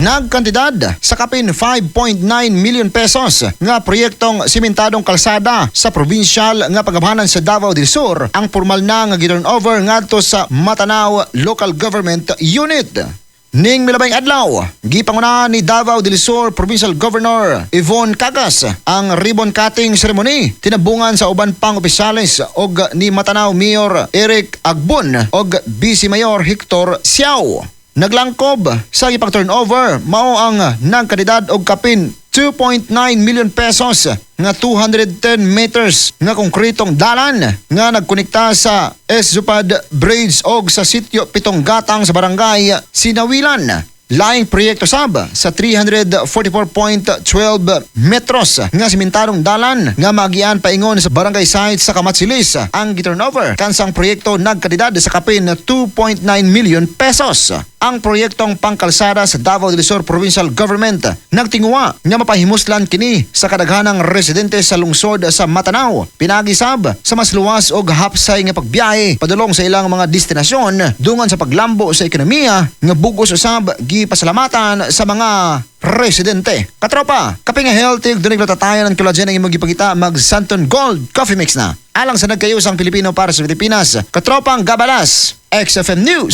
Nagkantidad sa kapin 5.9 million pesos nga proyektong simentadong kalsada sa provincial nga pagabhanan sa Davao del Sur ang formal na nga gi-turn over ngadto sa Matanao Local Government Unit. Ning milabay adlaw, gipanguna ni Davao del Sur Provincial Governor Yvonne Cagas ang ribbon cutting ceremony, tinabungan sa uban pang opisyales og ni Matanao Mayor Eric Agbon og Vice Mayor Hector Siao. Naglangkob sa ipag-turnover mao ang nagkandidad og kapin 2.9 million pesos nga 210 meters nga konkretong dalan nga nagkonekta sa S. Zupad Bridge og sa sitio Pitong Gatang sa barangay Sinawilan. Laing proyekto sab sa 344.12 metros nga simentadong dalan nga maagian paingon sa barangay site sa Kamatsilis ang giturnover kansang proyekto nagkandidad sa kapin 2.9 million pesos. Ang proyektong pangkalsada sa Davao del Sur Provincial Government nagtinguha nga mapahimuslan kini sa kadaghanang residente sa lungsod sa Matanao, pinaagi sab sa mas luwas og hapsay nga pagbiyahe padulong sa ilang mga destinasyon, dungan sa paglambo sa ekonomiya nga bugos usab gipasalamatan sa mga residente. Katropa, kape nga healthy ug dunay glutathione and collagen ang imong gipangita, mag Santon Gold Coffee Mix na. Alang sa nagkayusang Pilipino para sa Pilipinas, Katropang Gabalas, XFM News.